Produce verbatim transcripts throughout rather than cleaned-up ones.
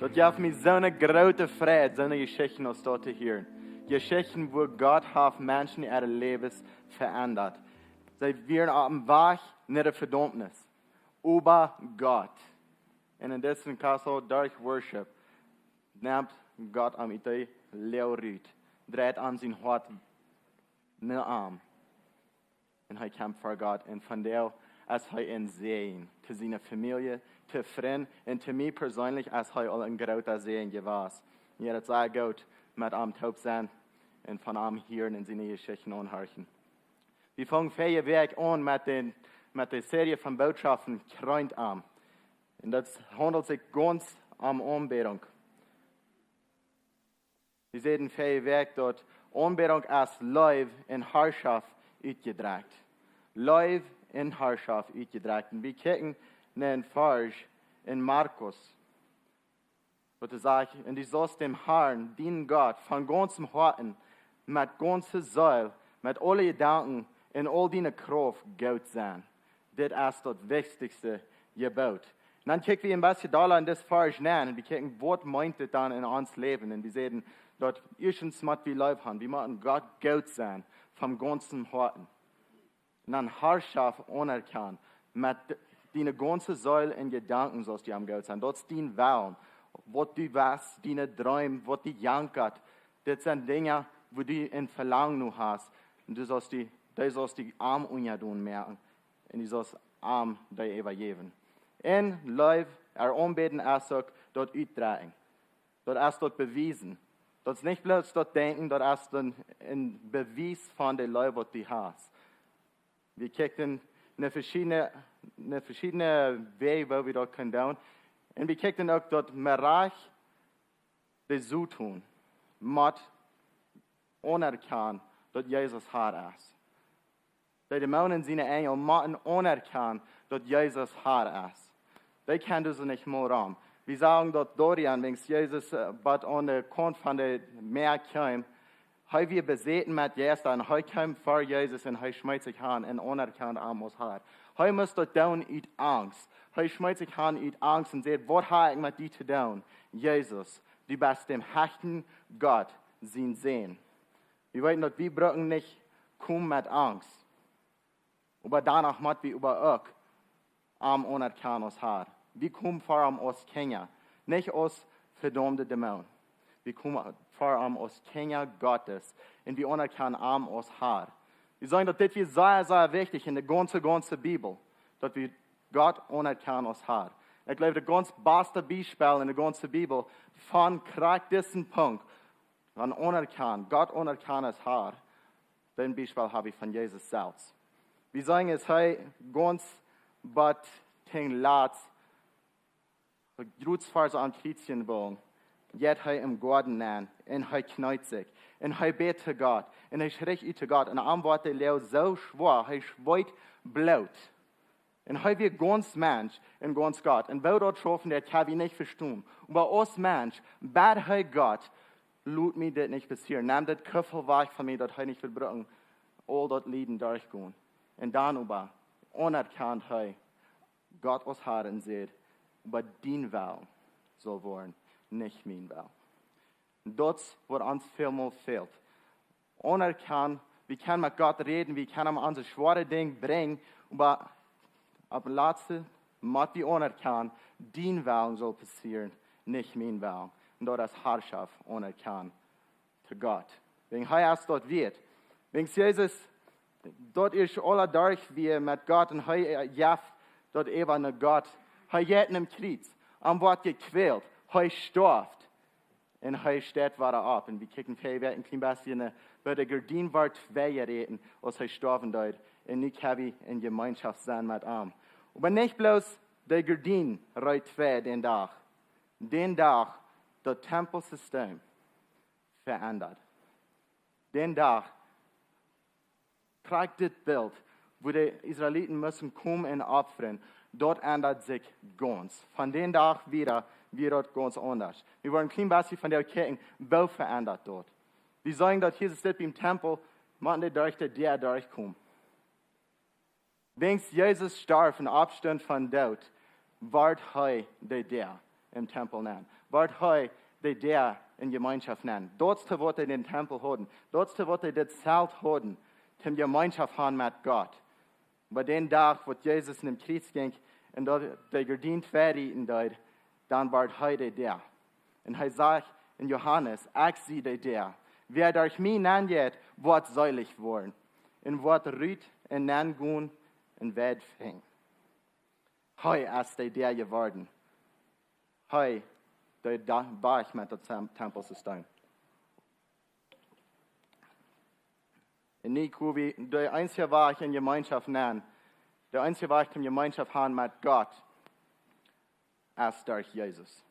Daut jeef mie soone groote Freid, soone Jeschichten aus daut to hieren. Jeschichten, wua Gott haft Menschen äare Läwes veendat. See wieren opp dän Wajch no de Vedaumnis. Oba Gott. Un en disen Kassel derch Worship nemt Gott am ut de Loag rut, dreit am sien Hoat no am. Un hee kjemt ver Gott. Un vondoag es hee een Säajen to siene Famielje, to Frind un to mie perseenlich es hee aul een groota Säajen jewast. Mie haft daut sea goot met am toop sennen un von am hieren un siene Jeschichten aunhorchen. Wie fungen verje Wäakj aun met de, met de Serie von Bootschoften Kjreent am. Un daut haundelt sikj gaunz om Aunbädunk. Wie säden verje Wäakj, daut Aunbädunk es Leew un Harschoft utjedrekjt. Leew un Harschoft utjedrekjt. Un wie kjikjen no een Varsch en Markus, waut doa sajcht: "Un du saust däm Harn, dienen Gott, von gaunzem Hoaten, met gaunze Seel, met aule Jedanken un aul diene Krauft goot sennen. Dit es daut wichtichste Jeboot." Un dan kjikj wie een bät dolla en dit Varsch nenn un wie kjikjen, waut meent dit dan en ons Läwen? Un wie säden, daut ieeschtens mott wie Leew haben. Wie motten Gott goot sennen, von gaunzem Hoaten. Un dan Harschoft aunerkjanen. Met diene gaunze Seel un Jedanken saust du am goot sennen. Daut es dien Wellen. Waut du west, diene Dreem, waut die jankat. Dit sent Dinja, wua du een Velangen no hast. Un du saust die, du saust die am unjadon moaken. Un du saust am dee äwajäwen. Un Leew, ea Aunbäden es uk daut utdrekjen. Daut es daut bewiesen. Daut es nich bloos daut denkjen, daut es dan een Bewies von de Leew, waut du hast. Wie kjikjen no veschiedne, no veschiedne Wäaj, woo wie daut kjennen doonen. Un wie kjikjen uk, daut Merach de Soton mott aunerkjanen, daut Jesus Har es. De Dämonen un siene Enjel motten aunerkjanen, daut Jesus Har es. Dee kjennen see nich mea rom. Wie sagen daut doarinnen, wiels Jesus, äh, bat aun de Kaunt von de Mäa kjeem, hee wia besäten met Jeista un hee kjeem ver Jesus un hee schmeet sikj han un aunerkjand am aus Har. Hee must daut doonen ut Angst. Hee schmeet sikj han ut Angst un säd: "Waut hab ekj met die to doonen? Jesus, du best däm hechten Gott sien Sän." Wie weeten, daut wie brucken nich komen met Angst. Oba doano mott wie oba uk am aunerkjanen aus Har. Wie komen ver am aus Kjinja, nich aus vedaumde Dämonen. Wie komen ver am aus Kjinja Gottes un wie aunerkjanen am aus Har. Wie sajen, daut dit wia sea, sea wichtich en de gaunze, gaunze Bibel, daut wie Gott aunerkjanen aus Har. Ekj jleew, daut gaunz baste Biespel en de gaunze Bibel von krakjt disen Punkt, von aunerkjanen, Gott aunerkjanen aus Har, dän Biespel hab wie von Jesus selfst. Wie sajen, es hee gaunz bat toom latst, de Kjriez ver sikj aun Kjriez boagen, jeit hee em Goaden nenn un hee kjneet sikj un hee bät to Gott un hee schrieech ut to Gott un am woat de Loag soo schwoa, hee schweet Bloot. Un hee wia gaunz Mensch un gaunz Gott. Un woo daut schaufen deed, kaun wie nich vestonen. Oba aus Mensch bäd hee: "Gott, lot mie dit nich passieren. Nem daut Kuffel wajch von mie, daut hee nich woat brucken aul daut Lieden derchgonen." Un dan oba aunerkjand hee Gott aus Har un säd: "Oba dien Wellen saul woaren, nich mien Wellen." Daut es waut ons välmol fält. Aunerkjanen, wie kjennen met Gott räden, wie kjennen am onse schwoare Dinja brinjen, oba opp daut latste mott wie aunerkjanen: "Dien Wellen saul passieren, nich mien Wellen." Un daut es Harschoft aunerkjanen to Gott. Wäajen hee es daut wieet. Wäajen Jesus daut ieescht aula derch wia met Gott un hee, äh, jeef daut äwa no Gott. Hee jeit aum Kjriez, am woat jekwält, hee stoaft. Un hee steit wada opp. Un wie kjikjen verje Wäakj een kjlien bät no, woo de Gardien wort wajchjeräten, aus hee stoawen deed. Un nu kjenn wie en Jemeenschoft sennen met am. Oba nich bloos de Gardien reet wajch dän Dach. Dän Dach daut Tempelsystem veendat. Dän Dach krakjt dit Bilt, woo de Israeliten musten komen un opfren, daut endat sikj gaunz. Von dän Dach wieda wia daut gaunz aundasch. Wie woaren een kjlien bät vondoag kjikjen, woo veendat daut. Wie sajen, daut Jesus dit biem Tempel, mott hee derch de Däa derchkomen. Wäajen Jesus storf un oppstunt vom Doot, wort hee de Däa em Tempel nenn. Wort hee de Däa en Jemeenschoft nenn. Daut es waut dee dän Tempel hauden. Daut es waut dee dit Zelt hauden, toom Jemeenschoft han met Gott. Oba dän Dach, waut Jesus en däm Kjriez jinkj un daut de Gardien twei rieten deed, dan wort hee de Däa. Un hee sajcht en Johanes: "Ekj sie de Däa. Wäa derch mie nenn jeit, woat seelich woaren. Un woat rut un nenn gonen un Weid finjen." Hee es de Däa jeworden. Hee, de da-, Wajch met daut Tem-, Tempelsystem. Un nu kjenn wie de eensje Wajch en Jemeenschoft nenn. De eensje Wajch toom Jemeenschoft han met Gott es derch Jesus.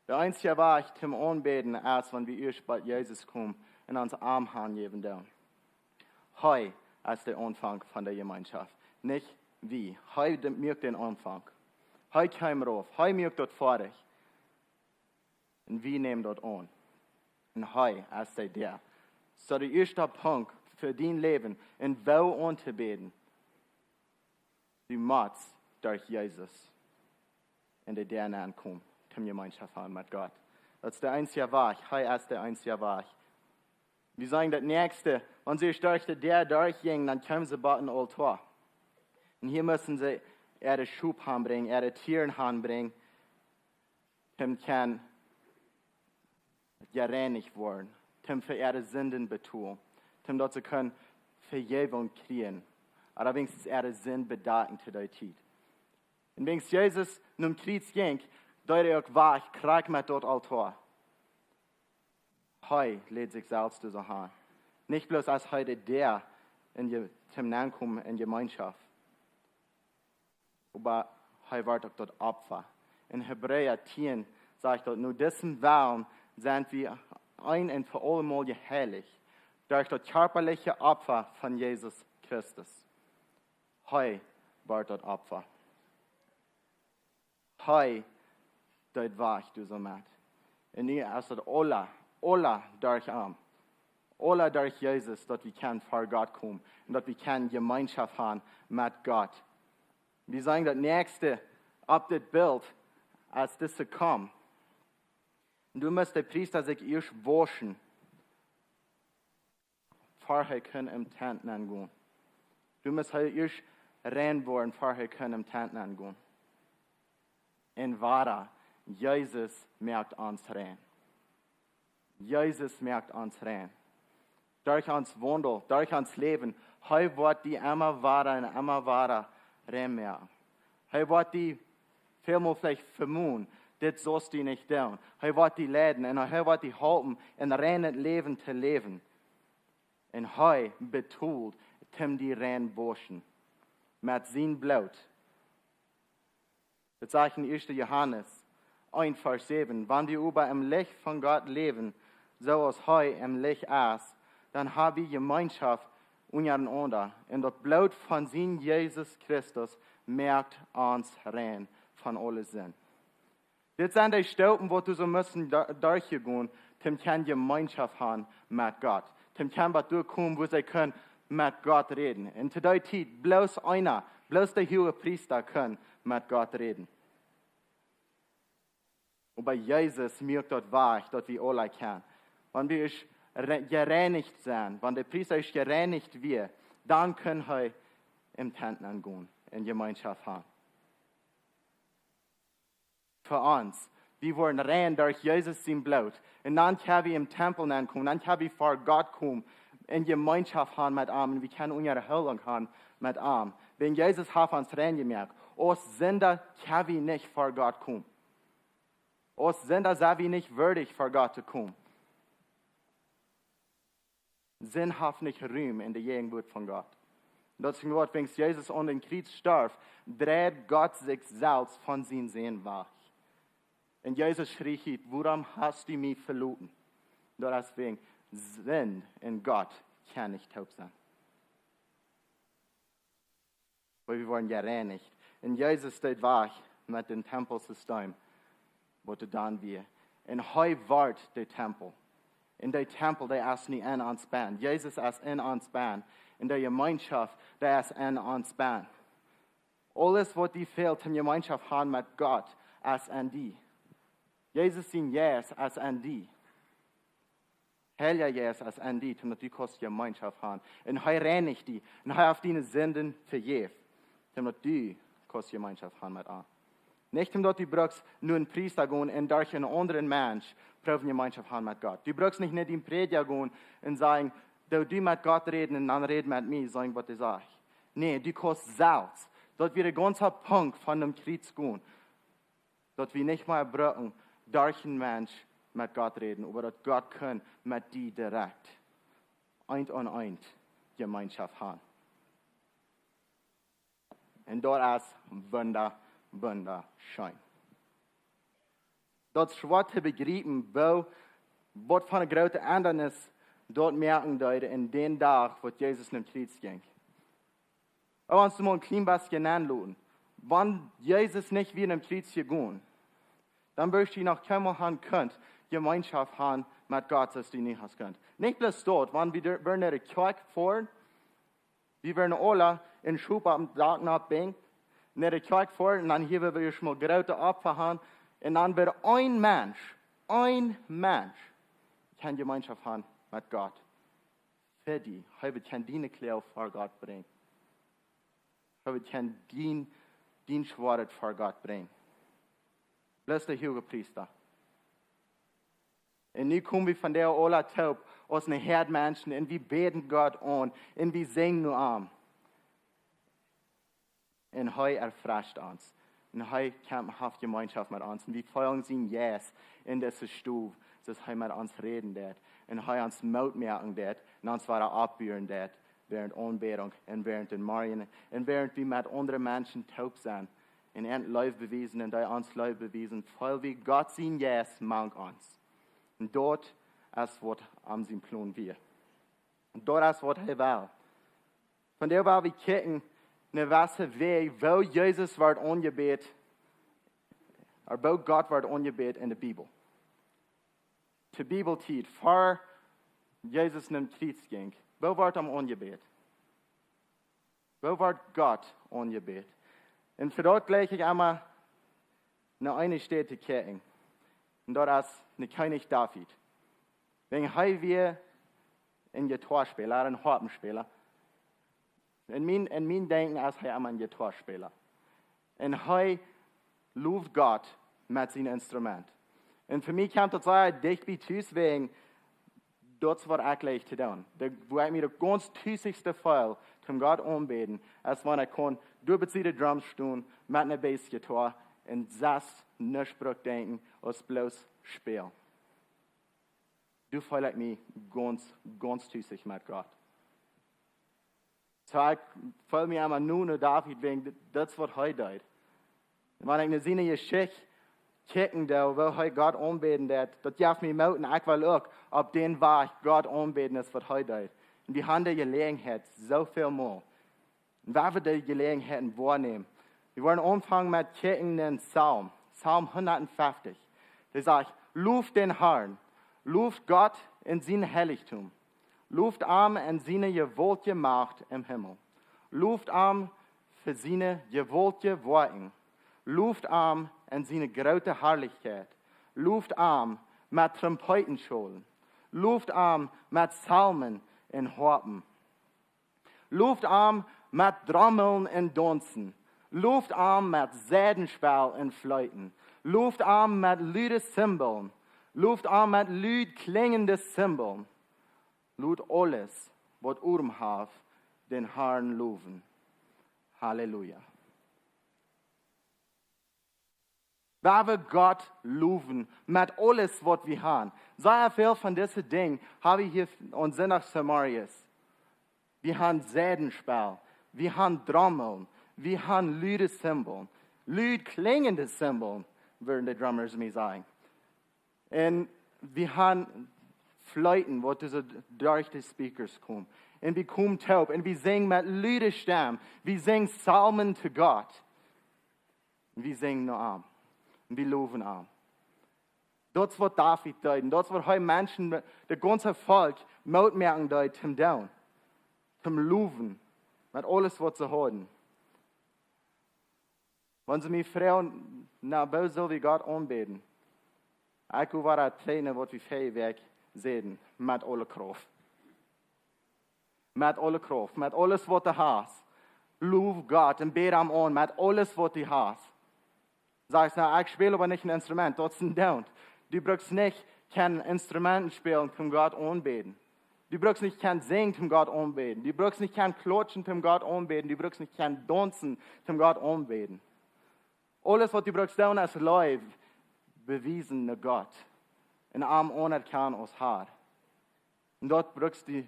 De eensje Wajch toom aunbäden es, wan wie ieescht bie Jesus komen un ons Oarm hanjäwen doonen. Hee es de Aunfank von de Jemeenschoft, nich wie. Hee de-, muak dän Aunfank. Hee kjeem rauf. Hee muak daut foadich. Un wie nämen daut aun. Un hee es de Däa. Soo de ieeschte Punkt fa dien Läwen un woo auntobäden, du motst derch Jesus en de Däa nenn komen, toom Jemeenschoft han met Gott. Daut es de eensje Wajch. Hee es de eensje Wajch. Wie sajen daut näakjste, wan see derch de Däa derchjinjen, dan kjeemen see bie een Altoa. Un hia musten see äare Schop hanbrinjen, äare Tieren hanbrinjen, toom kjennen jereinicht woaren, toom fa äare Sinden betolen, toom daut see kjennen Vejäwunk kjrieen, ooda weens äare Sind bedakjen to dee Tiet. Un wiels Jesus nom Kjriez jinkj, deed hee uk wajch, krakjt met daut Altoa. Hee läd sikj selfst doa soo han. Nich bloos aus hee de Däa en je, toom Nenkomen en Jemeenschoft, oba hee wort uk daut Opfa. En Hebräa tieen sajcht daut: "No disen Wellen sent wie een un fa aulemol jeheilicht, derch daut kjarpaliche Opfa von Jesus Christus." Hee wort daut Opfa. Hee deed wajch doa soo met. Un nu es daut aula, aula derch am. Aula derch Jesus, daut wie kjennen ver Gott komen un daut wie kjennen Jemeenschoft han met Gott. Wie sajen daut näakjste opp dit Bilt, aus dise kjeem. Un doa must de Priesta sikj ieescht wauschen, ver hee kunn em Tent nengonen. Doa must hee ieescht rein woaren, ver hee kunn em Tent nengonen. Un wada, Jesus moakt ons rein. Jesus moakt ons rein. Derch ons Waundel, derch ons Läwen, hee woat die emma wada un emma wada rein moaken. Hee woat die välmol veleicht vemonen, dit saust du nich doonen. Hee woat die leiden un hee woat die halpen, een reinet Läwen to läwen. Un hee betolt, toom die rein wauschen met sien Bloot. Daut sajcht en ieeschte Johanes eent, Varsch säwen: "Wan wie oba em Licht von Gott läwen, soo aus hee em Licht es, dan hab wie Jemeenschoft unjarenaunda. Un daut Bloot von sien Jesus Christus moakt ons rein von aule Sind." Dit sent de Stoopen, waut du soo must do-, derchgonen, toom kjennen Jemeenschoft han met Gott. Toom kjennen waut derchkomen, wua see kjennen met Gott räden. Un to dee Tiet bloos eena, bloos de Huagepriesta kunn met Gott räden. Oba Jesus moakt daut wajch, daut wie aula kjennen. Wan wie ieescht re-, jereinicht sent, wan de Priesta ieescht jereinicht wia, dan kunn hee em Tent nengonen, en Jemeenschoft han. Fa ons, wie woaren rein derch Jesus sien Bloot. Un dan kjenn wie em Tempel nenkomen, dan kjenn wie ver Gott komen, en Jemeenschoft han met am, un wie kjennen Unjaheolunk han met am. Wiels Jesus haft ons rein jemoakt. Aus Sinda kjenn wie nich ver Gott komen. Aus Sinda sent wie nich wieedich ver Gott to komen. Sind haft nich Rum en de Jäajenwoat von Gott. Daut es waut, wiels Jesus aun dän Kjriez storf, dreid Gott sikj selfst von sienen Sän wajch. Un Jesus schrie: "Wuarom hast du mie veloten?" Daut es wiels Sind un Gott kjennen nich toop sennen. Oba wie woaren jereinicht. Un Jesus deed wajch met dän Tempelsystem, waut doa dan wia. Un hee wort de Tempel. Un de Tempel, dee es nu en ons bennen. Jesus es en ons bennen. Un de Jemeenschoft, dee es en ons bennen. Aules, waut die fält, toom Jemeenschoft han met Gott, es en die. Jesus sien Jeist es enn die. Heilja Jeist es enn die, doamet du kaust Jemeenschoft haben. Un hee reinicht die. Un hee haft diene Sinden vejäft, doamet du kaust Jemeenschoft haben met am. Nich doamet du brukst no een Priesta gonen un derch een aundren Mensch proowen Jemeenschoft haben met Gott. Du brukst nich no dän Prädja gonen un sajen: "Doo du met Gott räden un dan räd met mie, saj waut hee sajcht." Nä, du kaust selfst. Daut wia de gaunze Punkt von däm Kjriez gonen. Daut wie nich mea brucken derch een Mensch met Gott räden, oba daut Gott kaun met die direkt eent aun eent Jemeenschoft haben. Un daut es wunda-, wundascheen. Daut es schwoa to bejriepen, woo, waut fa een grootet Endanis daut moaken deed enn dän Dach, waut Jesus nom Kjriez jinkj. Oba ons mol een kjlien bät aunloten. Wan Jesus nich wia nom Kjriez jegonen, dan wurscht du noch kjeenmol haben kunt Jemeenschoft haben met Gott, soo aus du nu hast kunt. Nich bloos daut, wan wie doa, wie no de Kjoakj foaren, wie wieren aula enn Schop oppem Dak nopp binjen, no de Kjoakj foaren, un dan hia wia wie ieescht mol groote Opfa haben, un dan wia een Mensch, een Mensch, kjeene Jemeenschoft haben met Gott. Fa die, hee wudd kjeen diene Kloag ver Gott brinjen. Hee wudd kjeen dien, dien Schwoat ver Gott brinjen. Bloos de Hoogepriesta. Un nu kome wie vondoag aula toop aus een Häad Menschen un wie bäden Gott aun un wie sinjen no am. Un hee erfrescht ons. Un hee kjemt, haft Jemeenschoft met ons. Un wie feelen sien Jeist enn dise Stow, soo aus hee met ons räden deed. Un hee ons Moot moaken deed. Un ons wada oppbuen deed. Wäarent Aunbädunk un wäarent dän Morjen. Un wäarent wie met aundre Menschen toop sent. Un an Leew bewiesen un dee ons Leew bewiesen. Feel wie Gott sien Jeist mank ons. Un daut es waut am sien Plon wia. Un daut es waut hee well. Vondoag woa wie kjikjen no waut fa Wäaj, woo Jesus woat aunjebät, ooda woo Gott woat aunjebät enn de Bibel. To Bibeltiet, ver Jesus nom Kjriez jinkj. Woo woat am aunjebät? Woo woat Gott aunjebät? Un fa daut jlikj ekj emma no eene Städ to kjikjen. Un daut es no Kjennich David. Wäajen hee wia een Jittoaspäla, een Hoapenspäla. Enn mien, enn mien Denkjen es hee emma een Jittoaspäla. Un hee lowd Gott met sien Instrument. Un fa mie kjemt daut sea dicht bie tus, wäajen daut es waut ekj jlikj to doonen. De, wua ekj mie daut gaunz tusichste feel, toom Gott aunbäden, es wan ekj kaun doa bie de Drums stonen met eene Bassjittoa un selfst nuscht bruck denkjen aus bloos spälen. Doa feel ekj mie gaunz, gaunz tusich met Gott. Soo, ekj feel mie emma nu no David wäajen, dit, dit es waut hee deed. Wan ekj no siene Jeschicht kjikjen doo, woo hee Gott aunbäden deed, daut jeft mie Moot un ekj well uk opp dän Wajch Gott aunbäden aus waut hee deed. Un wie haben de Jeläajenheit soo väl mol. Un wie woaren de Jeläajenheit woanämen. Wie woaren aunfangen met kjikjen enn Psalm, Psalm hundatfeftich. Dee sajcht: "Loft dän Harn, loft Gott enn sien Heilichtum, loft am enn siene jewaultje Macht em Himmel, loft am fa siene jewaultje Woakjen, loft am enn siene groote Harlichkjeit, loft am met Trompetenschalen, loft am met Psalmen un Hoapen." Loft am met Drommeln un Daunzen. Loft am met Seidenspel un Fleeten. Loft am met lude Zimbeln. Loft am met lud klinjende Zimbeln. Lot aules, waut Odem haft, dän Harn lowen. Halleluja. Wie woaren Gott lowen met aules, waut wie haben. Sea väl von dise Dinja haben wie hia aum Sindach zemorjes. Wie haben Seidenspel, wie haben Drommeln, wie haben lude Zimbeln, lud klinjende Zimbeln, wudden de Drummers mie sajen. Un wie haben Fleeten, waut dise derch de Speakers komen. Un wie komen toop un wie sinjen met lude Stemm. Wie sinjen Psalmen to Gott. Un wie sinjen no am. Un wie lowen am. Daut es waut David deed. Un daut es waut hee Menschen, daut gaunze Volkj, Moot moaken deed, toom doonen. Toom lowen. Met aules, waut see hauden. Wan see mie froagen, na, woo sell wie Gott aunbäden? Ekj wull wada trainen waut wie väaje Wäakj säden, met aule Krauft. Met aule Krauft, met aules waut du hast. Low Gott un bäd am aun met aules waut du hast. Sajchst: "Na, ekj späl oba nich een Instrument." Daut es een Don't. Du brukst nich kjennen Instrumenten spälen, om Gott aunbäden. Du brukst nich kjennen sinjen, om Gott aunbäden. Du brukst nich kjennen klautschen, om Gott aunbäden. Du brukst nich kjennen daunzen, om Gott aunbäden. Aules waut du brukst doonen es Leew bewiesen no Gott un am aunerkjanen aus Har. Un daut brukst du,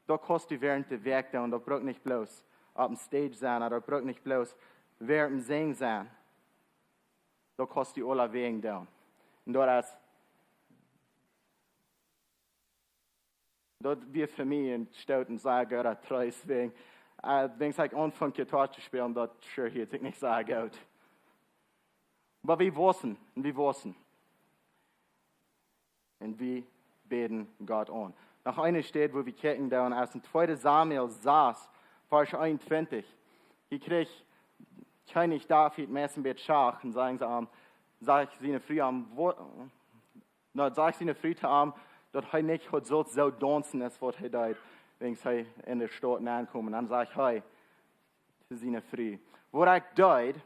daut kaust du wäarent de Wäakj doonen. Daut brukt nich bloos opp een stage sennen, daut brukt nich bloos wäarent een sinjen sennen. Daut kaust du aulawäajen doonen. Un daut es, daut wia fa mie een Stoot un sea gooda Troost, wäajen, äh, wäajen aus ekj aunfunk Jittoa to spälen, daut sure hieed sikj nich sea goot. Oba wie waussen un wie waussen. Un wie bäden Gott aun. Noch eene Städ, wua wie kjikjen doonen, es enn tweede Samuel sas, Varsch eenuntwintich. Hia kjrieech Kjennich David meist een bät Schach un säd see am, säd siene Fru am, woo, na, säd siene Fru to am, daut hee nich haud sult soo daunzen aus waut hee deed, wäajen hee enne Staut aunkomen. Dan säd hee to siene Fru: "Waut ekj deed,"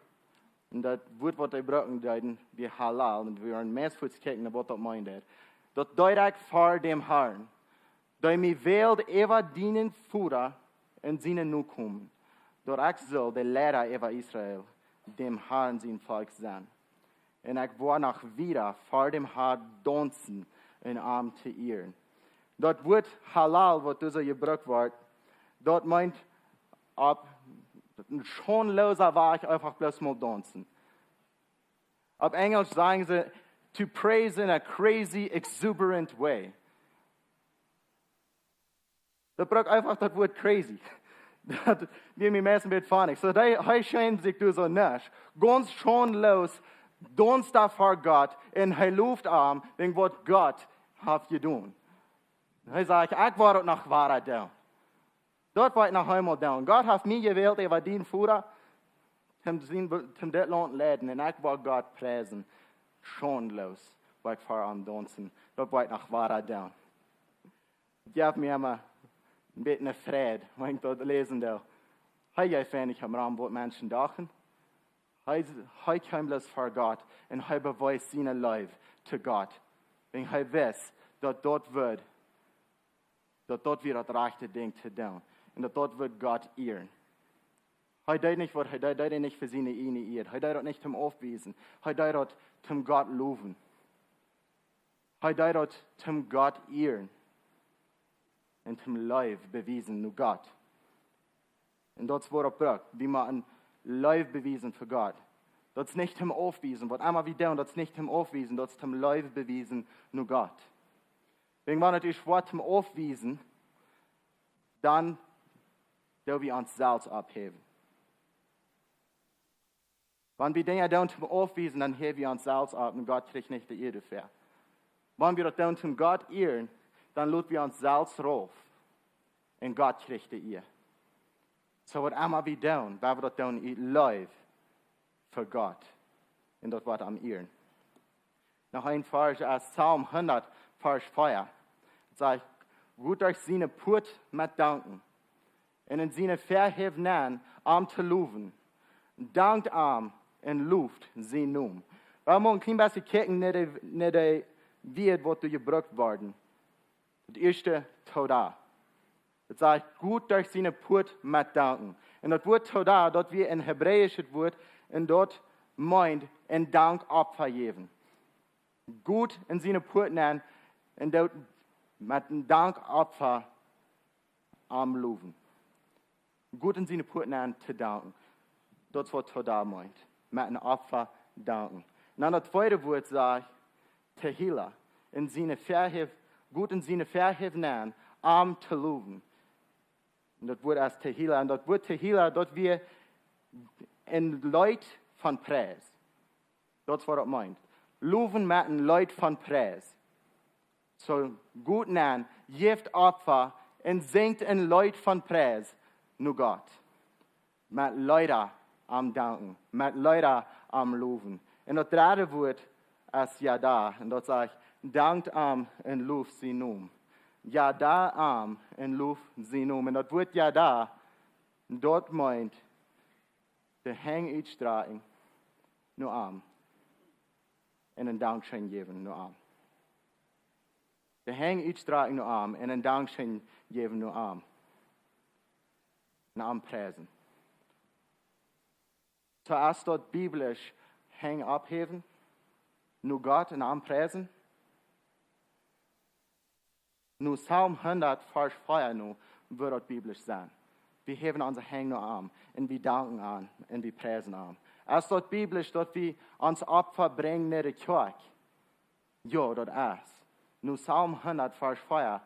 un daut Wuat waut hee brucken deed, wia halal, un wie wieren meist fuaz kjikjen no waut daut meend. "Daut deed ekj ver däm Harn, dee mie wäld äwa dienen Voda un siene Nokomen, daut ekj sull de Leida äwa Israel, däm Harn sien Volkj, sennen. Un ekj woa noch wieda ver däm Harn daunzen un am to ieren." Daut Wuat halal, waut doa soo jebrukt woat, daut meent opp een schaunloosa Wajch eefach bloos mol daunzen. Opp Enjlisch sajen see: "To praise in a crazy, exuberant way." Daut brukt eefach daut Wuat crazy. Daut wia mie meist een bät funny. Soo, hee, hee schient sikj doa soo nuscht. Gaunz schaunloos daunst hee ver Gott un hee loft am wäajen waut Gott haft jedonen. Hee sajcht: "Ekj woa daut noch wada doonen. Daut woa ekj noch eemol doonen. Gott haft mie jewält äwa dienen Voda, om sien, om dit Launt leiden, un ekj woa Gott priesen. Schaunloos woa ekj ver am daunzen. Daut woa ekj noch wada doonen." Daut jeft mie emma een bät Freid, wan ekj daut läsen doo. Hee jeef weinich om, waut Menschen dochten. Hee, hee kjeem bloos ver Gott un hee bewiest siene Leew to Gott. Wäajen hee wist, daut daut wudd, daut daut wia daut rajchte Dinkj to doonen. Un daut daut wudd Gott ieren. Hee deed nich waut hee deed, deed hee nich fa siene ieejne Iea. Hee deed daut nich om aufwiesen. Hee deed daut om Gott lowen. Hee deed daut om Gott ieren un om Leew bewiesen no Gott. Un daut es waut daut brukt. Wie motten Leew bewiesen fa Gott. Daut es nich om aufwiesen. Waut emma wie doonen, daut es nich om aufwiesen. Daut es om Leew bewiesen no Gott. Wäajen wan et es waut om aufwiesen, dan doo wie ons selfst opphäwen. Wan wie Dinja doonen om aufwiesen, dan häw wie ons selfst opp un Gott kjricht nich de Iea doafäa. Wan wie daut doonen om Gott ieren, dan lot wie ons selfst rauf un Gott kjricht de Iea. Soo waut emma wie doonen, woa wie daut doonen ut Leew fa Gott. Un daut woat am ieren. Noch een Varsch es Psalm hundat, Varsch vea. Daut sajcht: "Got derch siene Puat met danken, un en siene Väahäw nenn am to lowen. Dankt am un loft sienen Nomen." Wie motten een kjlien bät kjikjen no de, no de Wieed waut doa jebrukt woaren. Daut ieeschte, Toda. Daut sajcht: "Got derch siene Puat met danken." Un daut Wuat Toda, daut wia een hebräischet Wuat, un daut meent een Dankopfa jäwen. Gott en siene Puat nenn un doa met een Dankopfa am lowen. Gott en siene Puat nenn to danken. Daut es waut Toda meent. Met een Opfa danken. Un dan daut tweede Wuat sajcht Tehila. En siene Väahäw, Gott en siene Väahäw nenn, am to lowen. Un daut Wuat es Tehila. Un daut Wuat Tehila, daut wia een Leet von Pries. Daut es waut daut meent. Lowen met een Leet von Pries. Soo, Gott nenn, jäft Opfa un sinjt een Leet von Pries no Gott. Met Leeda am danken, met Leeda am lowen. Un daut dredde Wuat, es Jada. Un daut sajcht: "Dankt am un loft sienen Nomen." Jada am un loft sienen Nomen. Un daut Wuat Jada, daut meent de Henj utstrakjen no am un een Dankscheen jäwen no am. De Henj utstrakjen no am un een Dankscheen jäwen no am. Un am priesen. Soo es daut biblisch: Henj opphäwen no Gott un am priesen? No Psalm hundat, Varsch vea, no, wudd daut biblisch sennen. Wie häwen onse Henj no am un wie danken am un wie priesen am. Es daut biblisch, daut wie ons Opfa brinjen no de Kjoakj? Jo, daut es. No Psalm hundat, Varsch vea,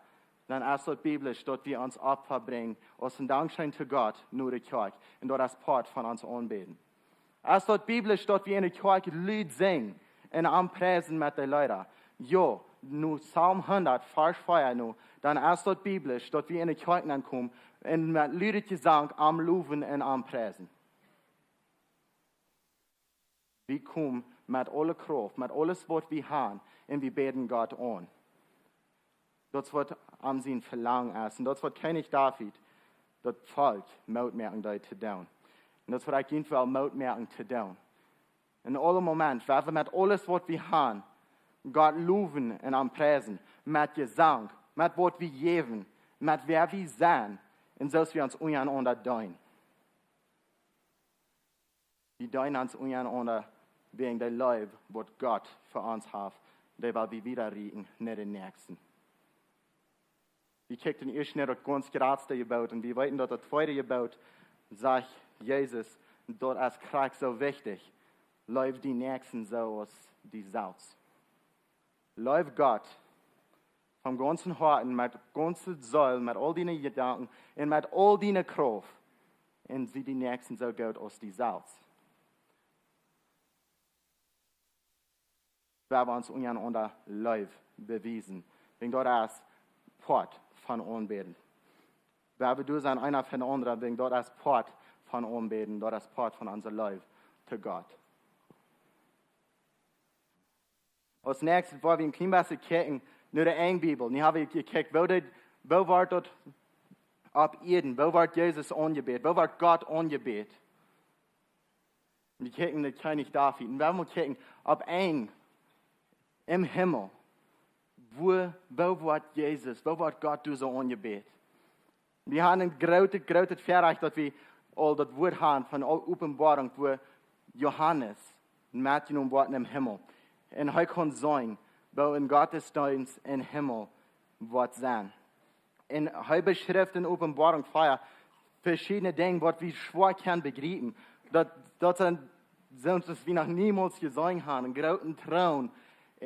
dan es daut biblisch, daut wie ons Opfa brinjen aus een Dankscheen to Gott no de Kjoakj. Un daut es Poat von ons Aunbäden. Es daut biblisch, daut wie enne Kjoakj lud sinjen un am priesen met de Leeda? Jo, no Psalm hundat, Varsch vea, no, dan es daut biblisch, daut wie enne Kjoakj nenkomen un met ludet Jesank am lowen un am priesen. Wie komen met aule Krauft, met aules, waut wie haben, un wie bäden Gott aun. Daut es waut am sien Velangen es. Un daut es waut Kjennich David daut Volkj Moot moaken deed to doonen. Un daut es waut ekj junt well Moot moaken to doonen. En aule Moment, wan wie met aules, waut wie haben, Gott lowen un am priesen, met Jesank, met waut wie jäwen, met wäa wie sent, un soo aus wie ons unjarenaunda deenen. Wie deenen ons unjarenaunda wäajen de Leew, waut Gott fa ons haft, dee well wie wieda rieekjen no dän Näakjsten. Wie kjikjen ieescht no daut gaunz jratste Jeboot un wie weeten, daut daut tweede Jeboot, sajcht Jesus, daut es krakjt soo wichtich: Leew dien Näakjsten soo aus die selfst. Leew Gott von gaunzem Hoaten, met gaunze Seel, met aul diene Jedanken un met aul diene Krauft. Un sie dien Näakjsten soo goot aus die selfst. Wan wie ons unjarenaunda Leew bewiesen, wäajen daut es Poat von Aunbäden. Wan wie doa sent eena fa dän aundren, wäajen daut es Poat von Aunbäden, daut es Poat von onse Leew to Gott. Aus näakjstet woa wie een kjlien bät kjikjen no de Enj Bibel. Nu hab wie jekjikjt, woo de, woo woat daut opp Ieed, woo woat Jesus aunjebäden, woo woat Gott aunjebäden. Wie kjikjen no Kjennich David. Un wie motten kjikjen opp Enj em Himmel. Woo, woo woat Jesus, woo woat Gott doa soo aunjebäden? Wie haben een grootet, grootet Väarajcht, daut wie aul daut Wuat haben von Openboarunk, wua Johanes metjenomen woat em Himmel. Un hee kunn seenen, woo een Gottesdeenst em Himmel woat sennen. Un hee beschrift en Openboarunk vea veschiedne Dinja, waut wie schwoa kjennen bejriepen. Daut, daut sent, sent waut wie noch niemols jeseenen haben. Een grooten Troon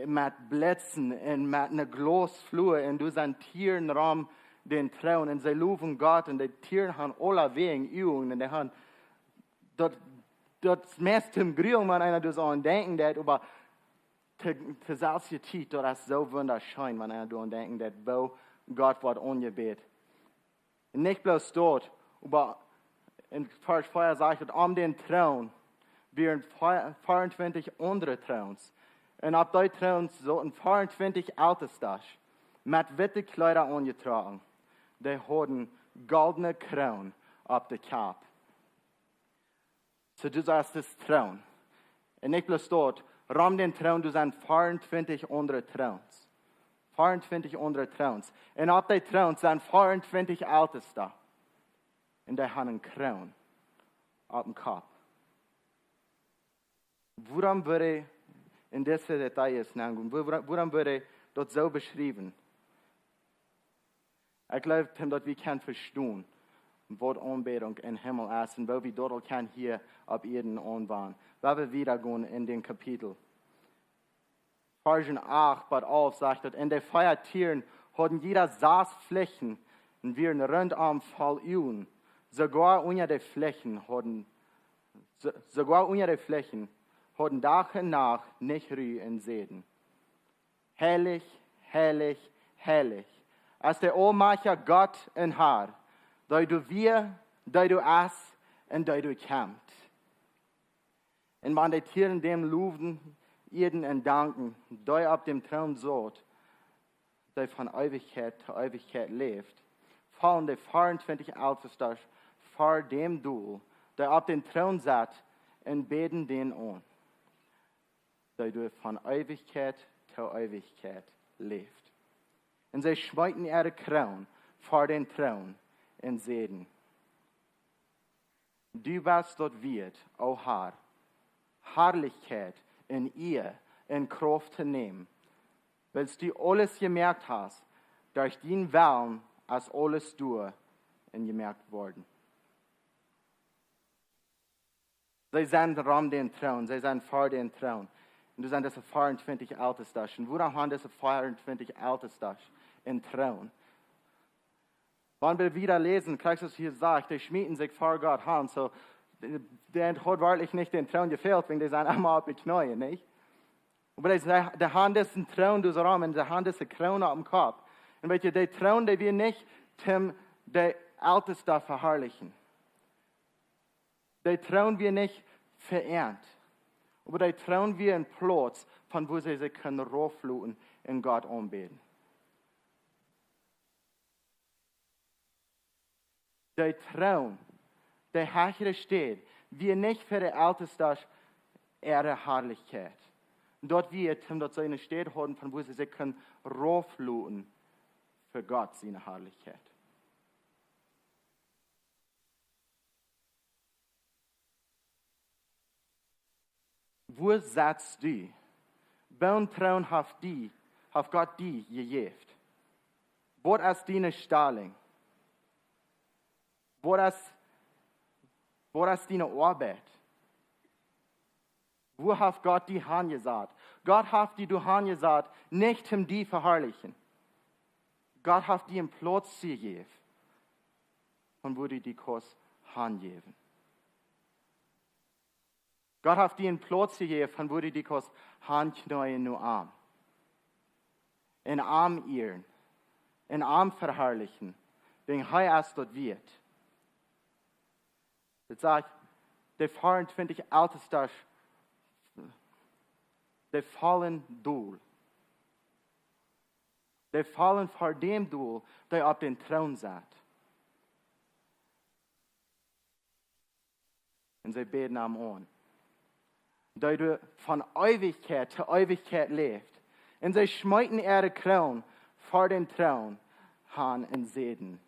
met Blitzen un met eene Glausflua. Un doa sent Tieren rom dän Troon. Un see lowen Gott. Un de Tieren haben aulawäajen Uagen. Un dee haben daut, daut meist toom Grulen, wan eena doa aun denkjen deit, oba to, to selwje Tiet, daut es soo wundascheen, wan eena doa aun denkjen deit, woo Gott woat aunjebäden. Un nich bloos daut, oba en Varsch vea sajcht et, om dän Troon wieren vea-, veeauntwintich aundre Troons. Un opp dee Troons sauten veeauntwintich Eltestasch, met witte Kjleeda aunjetrocken. Dee hauden goldne Kroon opp de Kjap. Soo, du sajchst, daut es Troon. Un nich bloos daut, rom dän Troon, doa sent veeauntwintich aundre Troons. Veeauntwintich aundre Troons. Un opp dee Troons sent veeauntwintich Elteste. Un dee haben eene Kroon opp dän Kopp. Wuarom woat hee en dise Details nengonen? Wua-, wuarom, wuarom woat hee daut soo beschriewen? Ekj jleew, daut wie kjennen vestonen, waut Aunbädunk em Himmel es un woo wie daut uk kjennen hia opp Ieed aunwenjen. Wan wie wieda gonen en dän Kapitel. Varsch acht bat alf sajcht et: "Un de vea Tieren hauden jieda sas Flichten un wieren runtom voll Uagen. Soogoa unja de Flichten hauden, so-, soogoa unja de Flichten hauden Dach un Nacht nich Ru un säden: Heilich, heilich, heilich es de aulmajchtja Gott un Herr, dee doa wia, dee doa es un dee doa kjemt." Un wan de Tieren däm lowden, Ieeden un danken, dee opp däm Troon saut, dee von Eewichkjeit to Eewichkjeit läft, faulen de 24 Eltestasch ver däm Dol, dee opp däm Troon sat, un bäden dän aun, dee doa von Eewichkjeit to Eewichkjeit läft. Un see schmeeten äare Kroon ver däm Troon un säden: Du best daut wieet, o Herr, Harlichkjeit un Iea un Krauft to nämen, wiels du aules jemoakt hast, derch dienen Wellen es aules doa un jemoakt worden. See sent rom däm Troon, see sent ver däm Troon. Un doa sent dise 24 Eltestasch. Un wuarom han dise 24 Eltestasch een Troon? Wan wie wieda läsen, kjrichst du hia sajcht, dee schmeeten sikj ver Gott han. Soo, dee, dee haud werkjlich nich dän Troon jefält, wan dee sent emma opp de Kjneeen, nich? Oba dee, dee, dee han disen Troon doa rom un dee han dise Kroon oppem Kopp. Un weetst, dee Troon, dee wia nich, om de Eltestasch to veharlichen. Dee Troon wia nich fa an. Oba dee Troon wia een Plauz, von wua see sikj kunnen raufloten un Gott aunbäden. Dee Troon, dee hechre Städ, wia nich fa de Eltestasch äare Harlichkjeit. Daut wia, om daut see eene Städ hauden, von wua see sikj kunnen raufloten fa Gott siene Harlichkjeit. Wua setst du? Woon Troon haft die, haft Gott die jejäft? Waut es diene Stalunk? Waut es, waut es diene Oabeit? Wua haft Gott die hanjesat? Gott haft die doa hanjesat, nich om die veharlichen. Gott haft die een Plauz jejäft, von wua du die kaust hanjäwen. Gott haft die een Plauz jejäft, von wua du die kaust hankjneeen no am. Un am ieren. Un am veharlichen. Wäajen hee es daut wieet. Daut sajcht, dee 24 Eltestasch, dee faulen dol. Dee faulen ver däm Dol, dee opp däm Troon sat. Un see bäden am aun, dee doa von Eewichkjeit to Eewichkjeit läft. Un see schmeeten äare Kroon ver däm Troon han un säden: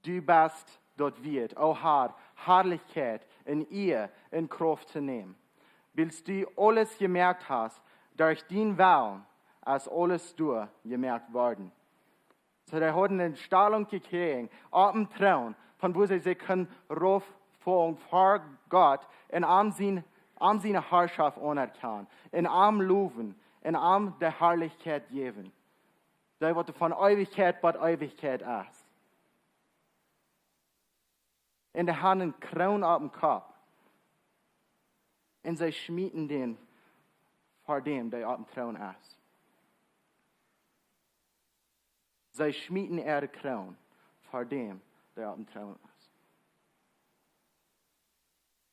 Du best daut wieet, o Herr, Harlichkjeit un Iea un Krauft to nämen, wiels du aules jemoakt hast, derch dienen Wellen es aules doa jemoakt worden. Soo, dee hauden eene Stalunk jekjräajen opp däm Troon, von wua see sikj kunnen rauffaulen ver Gott un am sien, am siene Harschoft aunerkjanen, un am lowen, un am de Harlichkjeit jäwen, dee waut von Eewichkjeit bat Eewichkjeit es. Un dee han eene Kroon opp däm Kopp. Un see schmeeten dän ver däm, dee opp däm Troon es. See schmeeten äare Kroon ver däm, dee opp däm Troon es.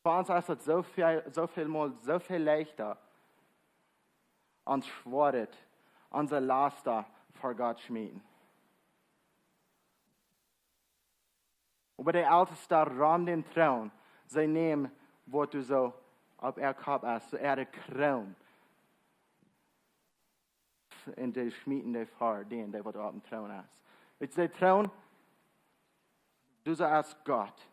Fa ons es daut soo väl, soo väl mol, soo väl leichta, ons Schwoaret, onse Lasta ver Gott schmieten. Oba de Eltesta rom dän Troon, see nämen waut doa soo opp äa Kopp es, soo äare Kroon. Un dee schmieten dee ver dän, dee waut opp däm Troon es. Weetst, de Troon, doa soo es Gott.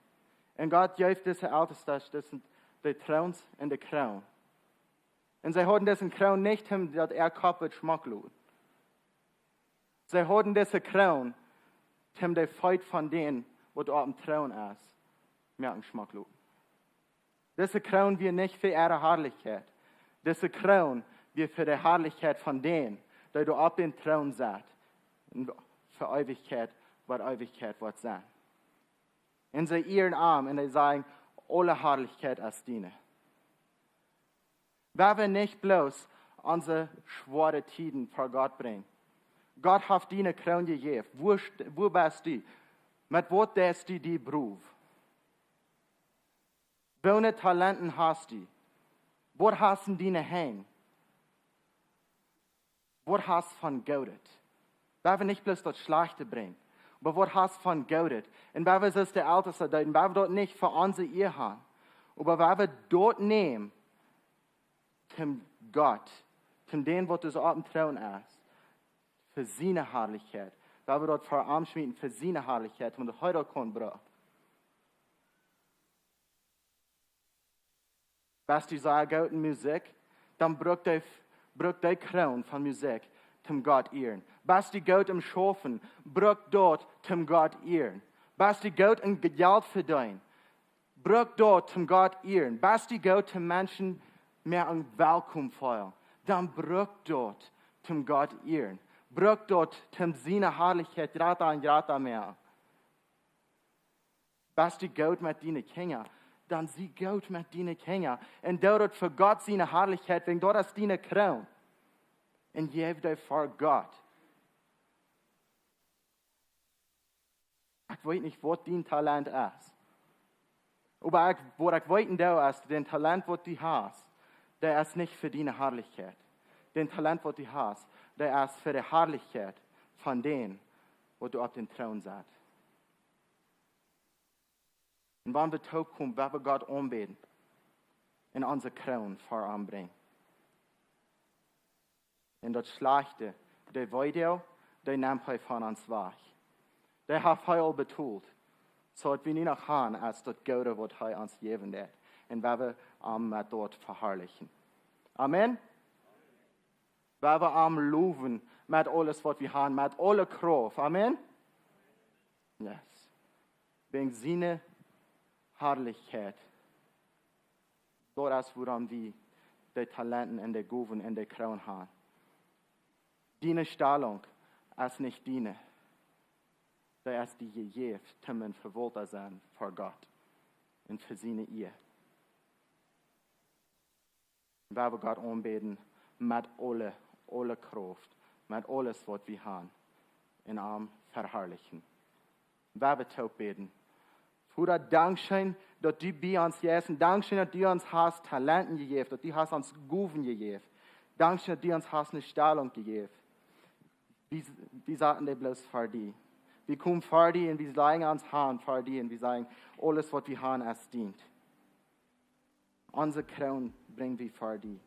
Un Gott jeef dise Eltesta, daut sent de Troons un de Kroon. Un see hauden dise Kroon nich om daut äa Kopp wudd schmock loten. See hauden dise Kroon om de Feet von dän waut opp däm Troon es, moaken schmock loten. Dise Kroon wia nich fa äare Harlichkjeit. Dise Kroon wia fa de Harlichkjeit von dän, dee doa opp däm Troon sat, un fa Eewichkjeit, waut Eewichkjeit woat sennen. Un see ieren am un see sajen: Aule Harlichkjeit es diene. Woa wie nich bloos onse schwoare Tieden ver Gott brinjen. Gott haft die eene Kroon jejäft. Wua st-, wua best du? Met waut deist du die Proov? Woone Talenten hast du? Waut hast en diene Henj? Waut hast von Goodet? Woa wie nich bloos daut Schlajchte brinjen, oba waut hast von Goodet? Un woa wie soo aus de Eltesta deeden, woa wie daut nich fa onse Ea han, oba woa wie daut nämen, toom Gott, toom dän, waut doa opp dän Troon es, fa siene Harlichkjeit. Woa wie daut fa am schmieten, fa siene Harlichkjeit, un daut hee daut kaun brucken. Best du sea goot en Musikj, dan bruck dee, bruck dee Kroon von Musikj toom Gott ieren. Best du goot em Schaufen, bruck daut toom Gott ieren. Best du goot en Jelt vedeenen, bruck daut toom Gott ieren. Best du goot toom Menschen moaken welkom feelen, dan bruck daut toom Gott ieren. Bruck daut toom siene Harlichkjeit jrata un jrata moaken. Best du goot met diene Kjinja, dan sie goot met diene Kjinja. Un doo daut fa Gott siene Harlichkjeit, wäajen daut es diene Kroon. Un jeff dee fa Gott. Ekj weet nich, waut dien Talent es. Oba ekj, waut ekj weeten doo, es, daut Talent, waut du hast, daut es nich fa diene Harlichkjeit. Daut Talent, waut du hast, daut es fa de Harlichkjeit von dän, waut doa opp dän Troon sett. Un wan wie toopkomen, woa wie Gott aunbäden un onse Kroon fa am brinjen. Un daut Schlajchte, de Weedoag, dee nemt hee von ons wajch. Dee haft hee aul betolt. Soo daut wie nu noch han, es daut Goode, waut hee ons jäwen deit. Un woa wie am met daut veharlichen. Amen. Woa wie am lowen met aules, waut wie han, met aule Krauft. Amen. Yes. Wäajen siene Harlichkjeit. Daut es, wuarom wie de Talenten un de Gowen un de Kroon han. Diene Stalunk es nich diene. Dee es die jejäft, toom een Vewaulta sennen fa Gott un fa siene Ea. Woa wie Gott aunbäden met aule, aule Krauft, met aules, waut wie han, un am veharlichen. Woa wie toop bäden. Voda, dankscheen, daut du bie ons jeist. Un dankscheen, daut du ons hast Talenten jejäft, daut du hast ons Gowen jejäft. Dankscheen, daut du ons hast eene Stalunk jejäft. Wie, wie saten dee bloos fa die. Wie komen fa die un wie laijen ons han fa die un wie sajen, aules, waut wie han, es dient. Onse Kroon brinj wie fa die.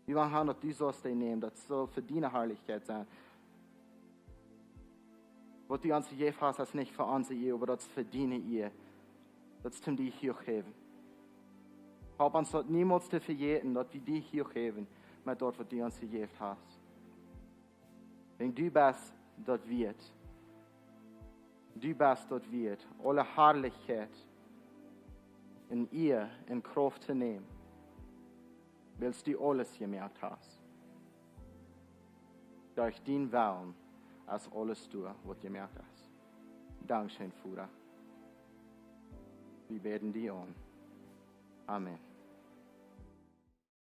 Wie wellen han, daut du saust dee nämen, daut saul fa diene Harlichkjeit sennen. Waut du ons jejäft hast, es nich fa onse Ea, oba daut es fa diene Ea. Daut es toom die huach häwen. Help ons daut niemols to vejäten, daut wie die huach häwen met daut, waut du ons jejäft hast. Wäajen du best daut wieet. Du best daut wieet, aule Harlichkjeit un Ea un Krauft to nämen, wiels du aules jemoakt hast. Derch dienen Wellen es aules doa, waut jemoakt es. Dankscheen, Voda. Wie bäden die aun. Amen.